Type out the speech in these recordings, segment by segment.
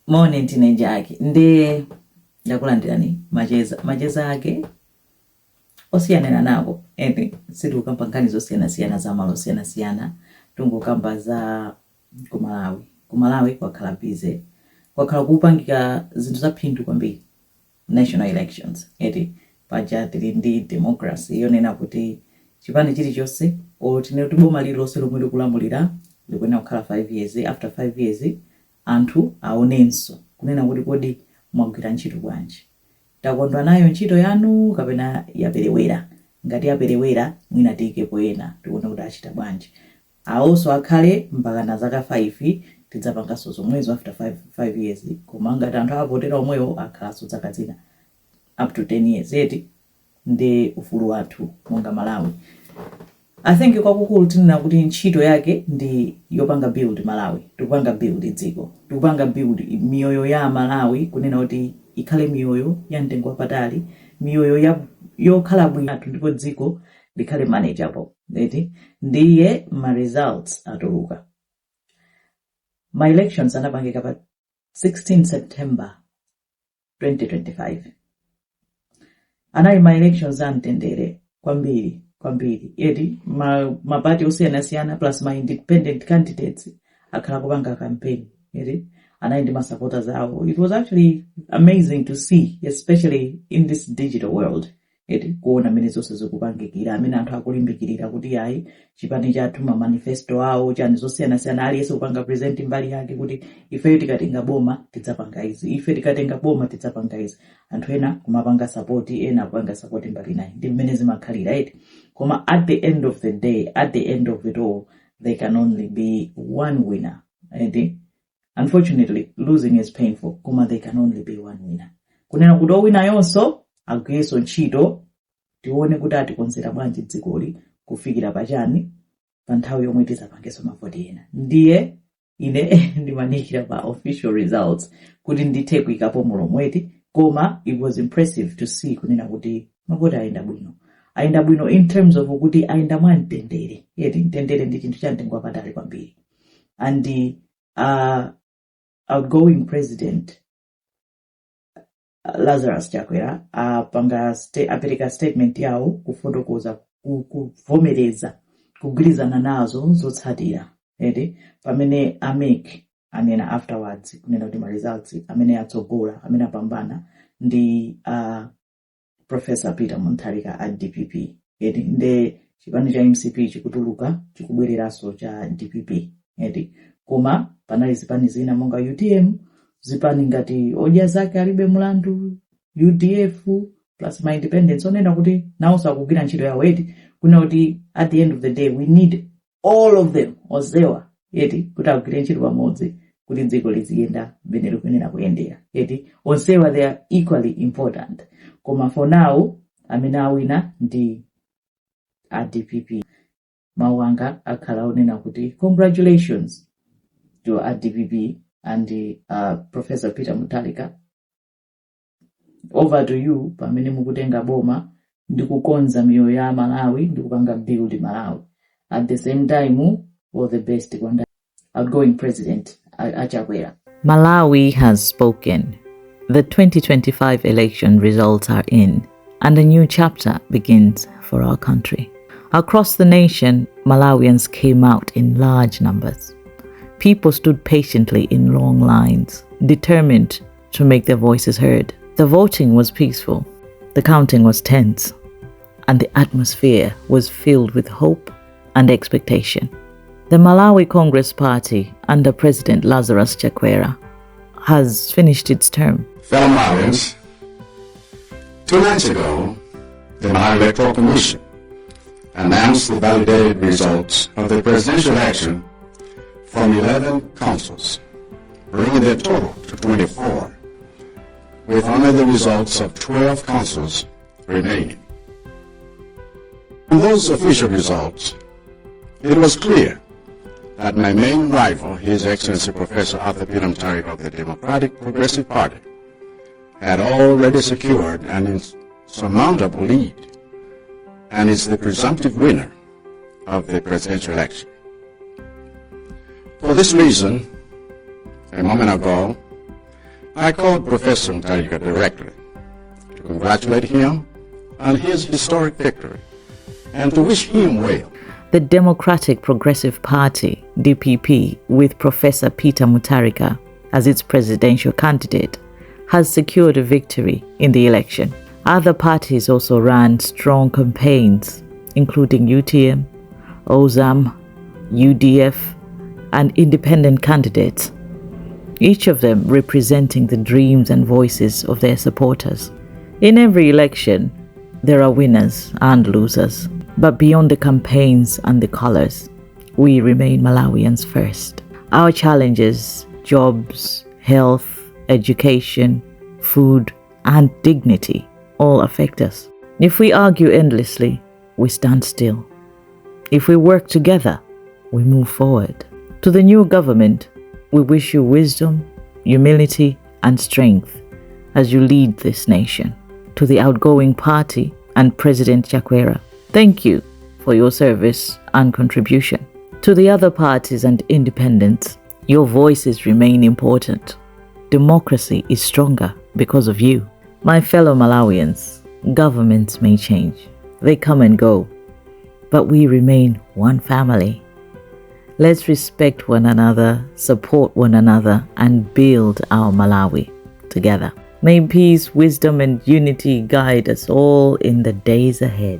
Moni, ndine Jaki, ndi ndakulandirani macheza, macheza ake osiyanira nako eti. Sitikukamba nkhani zosiyanasiyana za malo osiyanasiyana, tungokamba za ku Malawi. Ku Malawi kwakhala busy, kwakhala kupangika zinthu za phindu kwambiri. National elections eti, paja tili ndi democracy yonena kuti chipani chilichonse or tinene kuti boma lililonse lomwe likulamulira likuyenera kukhala 5 years. After 5 years anthu aonenso kunena kuti kodi mwagwira ntchito bwanji, takondwa nayo ntchito yanu kapena yaperewera? Ngati yaperewera, mwina tiyikepo ena, tione kuti achita bwanji. Awonso akhale mpakana zaka 5, tidzapanganso zomwezo after 5 years. Koma ngati anthu avotera omwewo, akhalanso zaka zina up to 10 years eti. Ndi ufulu wathu monga Malawi. I think kwakukulu tinena kuti ntchito yake ndi yopanga build Malawi. Tikupanga build dziko, tikupanga build miyoyo ya Malawi, kunena kuti ikhale miyoyo ya mtengo wapatali, miyoyo ya yokhala bwino, ndipo dziko likhale manageable eti. Ndiye ma results atuluka. Ma elections anapangika pa 16 September 2025. Anali ma elections amtendere kwambiri kwambiri eti. Mapati osiyanasiyana plus ma independent candidates akhala kupanga campaign eti, anali ndi ma supporters awo. It was actually amazing to see, especially in this digital world eti, kuona mmene zonse zikupangikira, amene anthu akulimbikirira kuti ayi, chipani chathu, ma manifesto awo, chani zosiyanasiyana, aliyense kupanga present mbali yake kuti ifeyo tikatenga boma tidzapanga izi, ife tikatenga boma tidzapanga izi. Anthu ena kumapanga support, ena kupanga support mbali nayi. Ndi mmene zimakhalira eti. Koma at the end of the day, at the end of it all, there can only be one winner eti. Unfortunately, losing is painful, koma there can only be one winner. Kunena kuti owinayonso agwirenso ntchito, tione kuti atikonzera bwanji dzikoli kufikira pachani, pa nthawi yomwe tizapangenso mavoti ena. Ndiye ine ndimadikira pa official results kuti ndithe kuyikapo mulomo eti. Koma it was impressive to see kunena kuti mavoti ayenda bwino, ayenda bwino in terms of kuti ayenda mwamtendere eti. Mtendere ndi chinthu cha mtengo wapatali kwambiri. And the outgoing president Lazarus Chakwera apanga apereka statement yawo kufotokoza, kuvomereza, kugwirizana nazo zotsatira eti, pamene a MEC anena afterwards kunena kuti ma results amene atsogola, amene apambana ndi Professor Peter Mutharika a DPP eti. Nde chipani cha MCP chikutuluka, chikubwereranso cha DPP eti. Koma panali zipani zina monga UTM, zipani ngati Odya Zake Alibe Mulandu, UDF, plus ma independents onena kuti nawonso akugwira ntchito yawo eti, kunena kuti at the end of the day we need all of them, onsewa eti, kuti agwire ntchito pamodzi kuti dziko liziyenda mmene likuyenera kuyendera eti. Onsewa, they are equally important. Koma for now amene awina ndi a DPP. Mawu anga akhala onena kuti congratulations to a DPP and Professor Peter Mutharika. Over to you pamene mukutenga boma ndi kukonza miyoyo ya Malawi ndi kupanga build Malawi. At the same time, all the best kwa outgoing president Achakwera. Malawi has spoken. The 2025 election results are in, and a new chapter begins for our country. Across the nation, Malawians came out in large numbers. People stood patiently in long lines, determined to make their voices heard. The voting was peaceful, the counting was tense, and the atmosphere was filled with hope and expectation. The Malawi Congress Party, under President Lazarus Chakwera, has finished its term. Fellow Malawians, 2 nights ago, the Malawi Electoral Commission announced the validated results of the presidential election from 11 councils, bringing the total to 24, with only the results of 12 councils remaining. From those official results, it was clear that my main rival, His Excellency Professor Arthur Peter Mutharika of the Democratic Progressive Party, had already secured an insurmountable lead and is the presumptive winner of the presidential election. For this reason, a moment ago, I called Professor Mutharika directly to congratulate him on his historic victory and to wish him well. The Democratic Progressive Party, DPP, with Professor Peter Mutharika as its presidential candidate, has secured a victory in the election. Other parties also ran strong campaigns, including UTM, OZAM, UDF, and independent candidates, each of them representing the dreams and voices of their supporters. In every election, there are winners and losers. But beyond the campaigns and the colors, we remain Malawians first. Our challenges, jobs, health, education, food, and dignity all affect us. If we argue endlessly, we stand still. If we work together, we move forward. To the new government, we wish you wisdom, humility, and strength as you lead this nation. To the outgoing party and President Chakwera, thank you for your service and contribution. To the other parties and independents, your voices remain important. Democracy is stronger because of you. My fellow Malawians, governments may change, they come and go, but we remain one family. Let's respect one another, support one another, and build our Malawi together. May peace, wisdom, and unity guide us all in the days ahead.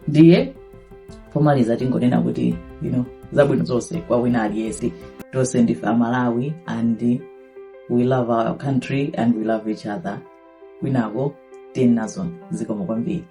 Ndiye pomaliza tingonena kuti zabwino zonse kwa wina aliyense. Tonse ndife Amalawi and we love our country and we love each other. Kwinako tiyeni nazo. Zikomo kwambiri.